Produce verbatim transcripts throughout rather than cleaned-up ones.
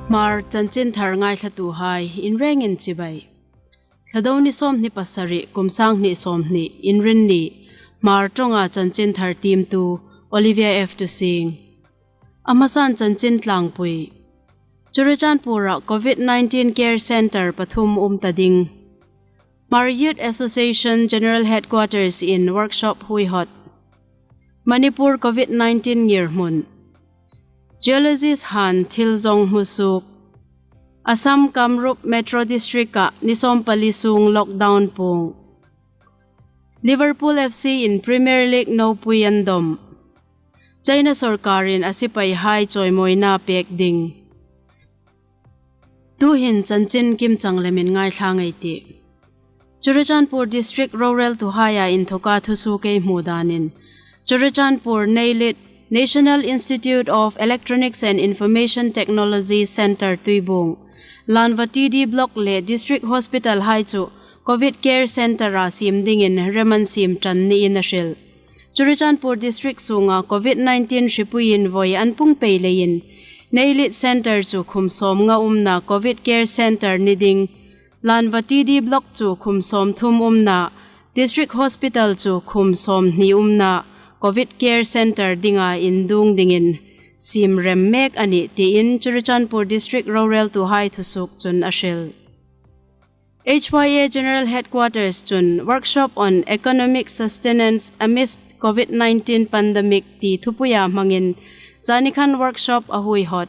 Hmar chanchinthar ngaithlatuhai inrengin chibai. Thlado ni sawmhni pasari, kum sanghni sawmhni, Inrinni, Hmar ṭawnga chanchinthar tiemtu Olivia F Tusing. A hmasan chanchin tlangpui. Churachandpur-a Covid nineteen Care Centre pathum um ta ding. Hmar Youth Association General Headquarters-in workshop huihawt. Manipur Covid nineteen ngirhmun. Geologist han thil zawng hmusuok. Assam Kamrup Metro District-a ni sawmpali sung lockdown puong. Liverpool F C-in Premier League nopui an dawm. China sawrkarin a sipaihai chawimawina pek ding. Tuhin chanchin kimchang lemin ngaithla ngei ei tih. Churachandpur District roreltuhaia inthoka thusuok ei hmu danin, Churachandpur Neilit National Institute of Electronics and Information Technology Centre Tuibuong, Lanva T D Block le District Hospital hai chu Covid Care Centre-a siem dingin rem an siem ṭan niin a hril. Churachandpur District sunga Covid nineteen hripuiin voi an pung pei leiin, Neilit Centre chu khum sawmnga umna Covid Care Centre ni ding, Lanva T D Block chu khum sawmthum umna, District Hospital chu khum sawmhni umna Covid Care Centre dinga induong dingin siem rem mek a nih tiin Churachandpur District roreltuhai thusuok chun a hril. H Y A General Headquarters chun Workshop on Economic Sustenance Amidst Covid nineteen Pandemic ti thupuia hmangin zanikhan workshop a huihawt.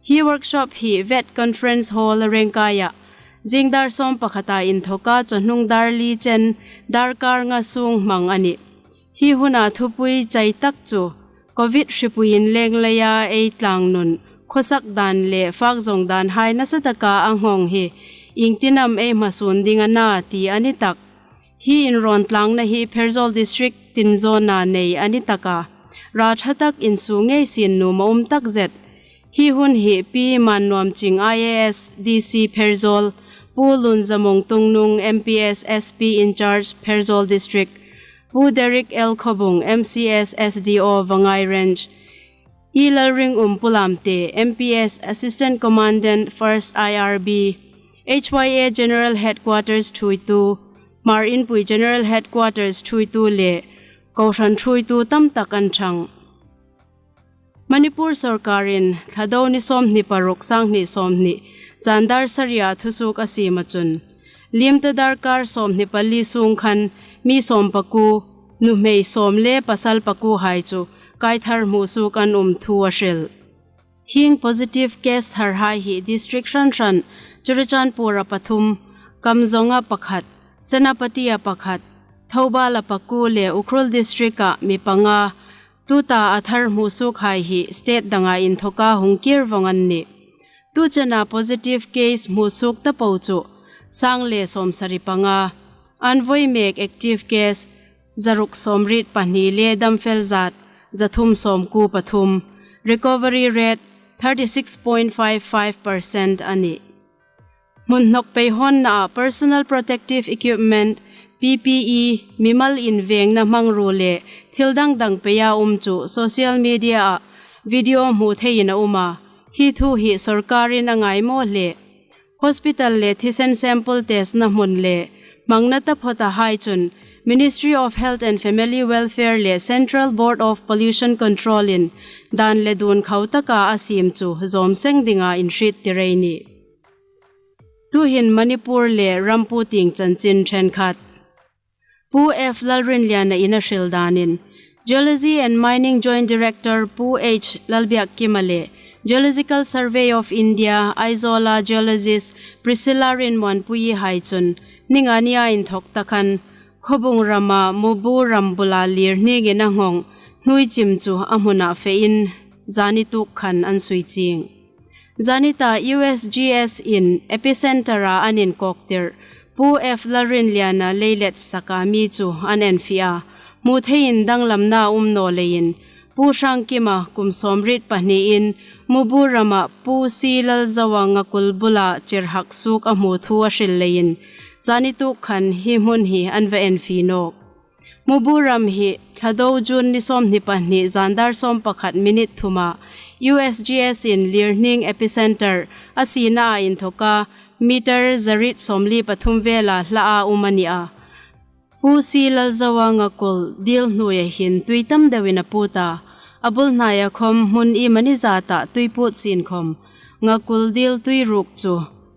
Hi workshop hi Vet Conference Hall Rengkaia zingdar sawmpakhata inthoka chawhnung dar li chen darkar nga sung hmang a nih. Hi huna thupui chai tak chu Covid hripuiin leng leia ei tlangnun, khawsak dan le fak zawng dan hai nasa taka a nghawng hi iengtin am ei hmasuon ding a na ti a ni tak. Hi inrawn tlangna hi Pherzawl District tin zawna nei a ni taka, ra ṭha tak insuo ngei sien nuom a um tak zet. Hi hun hi Pi Mannuamching I A S, D C Pherzawl, Pu Lunzamong Tungnung, M P S S P in charge Pherzawl District, Pu Derek L Khawbung, M C S S D O Vangai Range, I Lalringum Pulamte, M P S Assistant Commandant First I R B, H Y A General Headquarters thuoitu, Hmar Inpui General Headquarters thuoitu le kohran thuoitu tam tak an ṭhang. Manipur sawrkarin Thlado ni sawmhni paruk, sanghni sawmhni, zan dar saria thusuok a siema chun, liemta darkar sawmhni pali sung khan mi sawmpakuo, nuhmei sawm le pasal pakuo hai chu kaithar hmusuok an um thu a hril. Hieng positive case tharhai hi district hran hran, Churachandpur-a pathum, Kamjong-a pakhat, Senapati-a pakhat, Thoubal-a pakuo le Ukhrul District-a mi panga, tuta a thar hmusuokhai hi state danga inthoka hung kir vawng an nih. Tu chena positive case hmusuok ta po chu sang le sawmsari panga, an voi mek active case zaruk sawmriet pahni le damfel zat zathum sawmkuo pathum, recovery rate thirty six point five five percent a nih. Hmun hnawk pei hawnnaa personal protective equipment, P P E, mimal invengna hmangruo le thil dang dang peia um chu social media-a video hmu theiin a um a, hi thu hi sawrkarin a ngai maw hle. Hospital le thisen sample test-na hmun le hmangna taphawtahai chun Ministry of Health and Family Welfare le Central Board of Pollution Control-in dan le duon khau taka a siem chu zawm seng dinga inhriettir ei nih. Tuhin Manipur le ram puotieng chanchin ṭhenkhat. Pu F Lalrinliana-in a hril danin, Geology and Mining Joint Director Pu H Lalbiakkima le Geological Survey of India Aizawl-a geologist Priscilla Rinmuanpuii hai chun, ningania inthawk ta khan, Khawbung rama Mubu ram bula lir hningin a nghawng hnuoi chim chu a hmuna fein, zani tuk khan an sui chieng. Zanita U S G S-in epicentre-a an inkawktir Pu F Lalrinliana leilet saka mi chu an enfie a, hmu theiin danglamna um naw leiin, Pu Hrangkima kum sawmriet pahniin Mubu rama Pu C Lalzoanga kul bula chirhak suok a hmu thu a hril leiin, Zani tuk khan hi hmun hi an va en fie nawk. Mubu ram hi Thlado June ni sawmhni pahni zan dar sawm pakhat minute thuma U S G S in lirhning epicenter a sina a inthoka meter zariet sawmli pathum vela hla a um a ni a. Pu C. Lalzoa ngakul dil hnuoia hin tui tam deuin a put a. A bul hnaia khom hmun iemani zata tui put sin khom ngakul dil tui ruk chu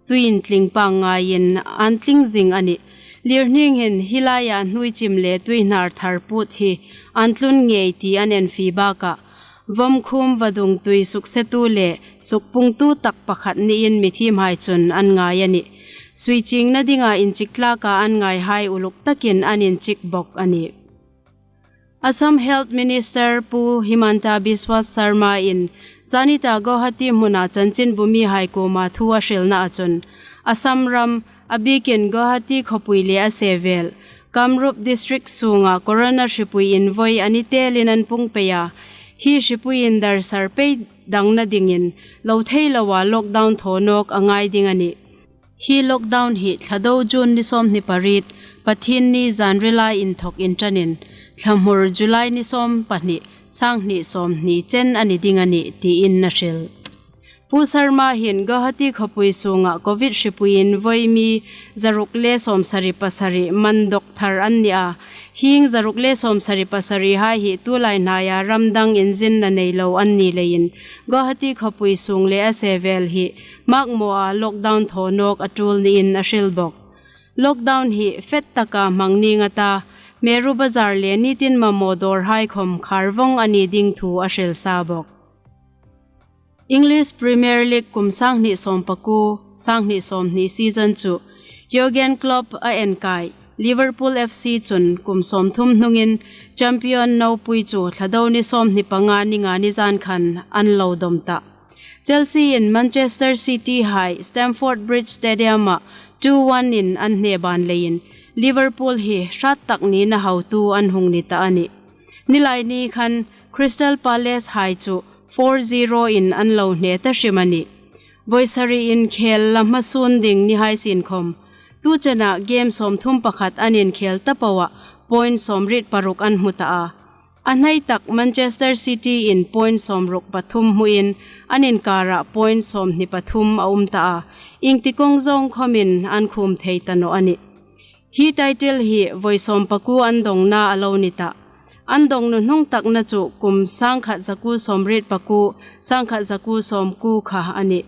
tui intling pang ngaiin an tling zing a nih. Lirhning hin hi laia hnuoi chim le tui hnar thar put hi an tlun ngei ti an en fie bakah, vawmkhum vadung tui suksetu le sukpungtu tak pakhat niin mithiemhai chun an ngai a nih. Suichingna dinga inchik tlaka an ngaihai uluk takin an inchik bok a nih. Assam Health Minister Pu Himanta Biswa Sarma in zanita Guwahati hmuna chanchinbumihai kuoma thu a hrilna a chun, Assam ram, a bikin Guwahati khawpui le a sevel, Kamrup District sunga Corona hripui invoi a ni telin an pung pei a, hi hripui indar sar pei dangna dingin lo thei loa lockdown thaw nawk a ngai ding a nih. Hi lockdown hi Thlado June ni sawmhni pariet, Pathienni zanrila inthok inṭanin, Thlamur July ni sawm pahni, sanghni sawmhni chen a ni ding a nih, tiin a hril. Pu Sarma hin Guwahati khawpui sunga Covid hripui invoi mi zaruk le sawmsari pasari man dawk thar an ni a. Hieng zaruk le sawmsari pasarihai hi tulai hnaia ramdang inzinna nei lo an ni leiin, Guwahati khawpui sung le a sevel hi makmawha lockdown thaw nawk a tul niin a hril bok. Lockdown hi fet taka hmang ning a ta, Meru Bazar le nitin mamaw dawrhai khom khar vawng a ni ding thu a hril sa bok. English Premier League kum sanghni sawmpakuo, sanghni sawmhni season chu Jurgen Klopp a enkai Liverpool F C chun kum sawmthum hnungin champion nopui chu Thlado ni sawmhni panga ni nga ni zan khan an lo dawm ta. Chelsea in Manchester City hai Stamford Bridge Stadium-a two one in an hneban leiin Liverpool hi hrat tak nina hotu an hung ni ta a nih. Nilai ni khan Crystal Palace hai chu four zero in an lo hne ta hrim a nih. Voi sari inkhel la hmasun ding ni hai sin khom, tu chena game sawmthum pakhat an inkhel ta poa point sawmriet paruk an hmu ta a. A hnai tak Manchester City in point sawmruk pathum hmuin an inkara point sawmhni pathum a um ta a. Iengtik zawng khomin an khum thei ta naw a nih. Hi title hi voi sawmpakuo an dawngna a lo ni ta. An dawng nuhnung takna chu kum sangkhat zakuo sawmriet pakuo, sangkhat zakuo sawmkuo kha a nih.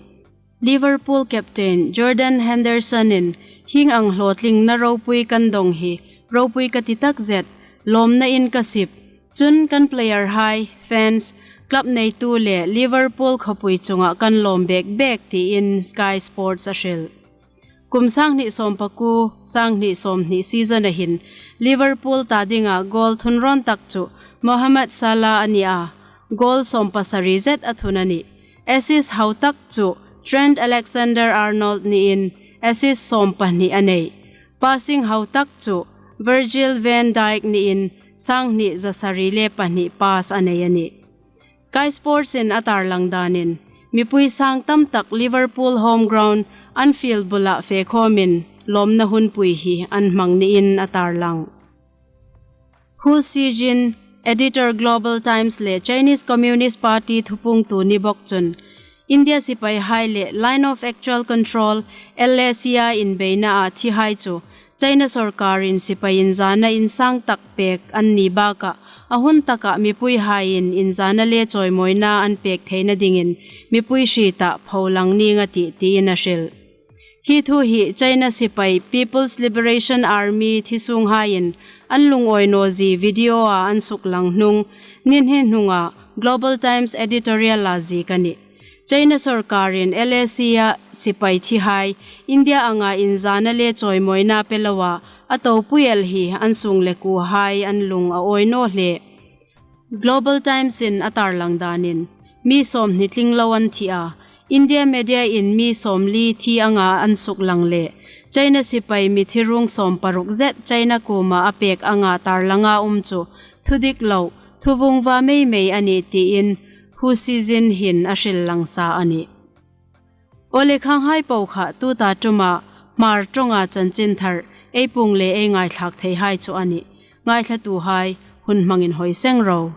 Liverpool captain Jordan Henderson in hieng ang hlawtlingna ropui kan dawng hi, ropui ka ti tak zet, lawmna in ka sip. Chun kan player hai, fans, club neitu le Liverpool khawpui chunga kan lawm bek bek tiin Sky Sports a hril. Kum sanghni sawmpakuo, sanghni sawmhni season-a hin Liverpool ta dinga goal thunrawn tak chu Mohamed Salah a ni a, goal sawmpasari zet a thun a nih. Assist hau tak chu Trent Alexander-Arnold niin assist sawmpahni a nei. Passing hau tak chu Virgil van Dijk niin sanghni zasari le pahni pass a nei a nih. Sky Sports in a tarlang danin, mipui sang tam tak Liverpool home ground Anfield bula fe khawmin lawmna hunpui hi an hmang niin a tarlang. Hu Xijin, editor Global Times le Chinese Communist Party thupuongtu ni bawk chun, India sipaihai le Line of Actual Control, L A C-a inbeina a thihai chu China sawrkarin sipai inzana insang tak pek an ni bakah, a hun takah mipuihaiin inzana le chawimawina an pek theina dingin mipui hrieta pholang ning a tih tiin a hril. Hi thu hi China sipai People's Liberation Army thisunghaiin an lungawi naw zie video-a an suklang hnung, ni hni hnunga Global Times editorial-a ziek a nih. China sawrkarin L A C-a sipai thihai India anga inzana le chawimawina pe loa a topui el hi an sung le kuohai an lung a awi naw hle. Global Times-in a tarlang danin, mi sawmhni tling lo an thi a, India media-in mi sawmli thi anga an suklang le China sipai mithi rung sawmparuk zet China kuoma a pek anga tarlanga um chu thudik lo, thuvungva mei mei a nih tiin Hu Xijin hin a hril lang sa a nih. Aw le, khanghai po kha tuta ṭuma Hmar ṭawnga chanchinthar Ei puong le ei ngaithlâk theihai chu a nih. Ngaithlatuhai, hun hmang inhawi seng ro.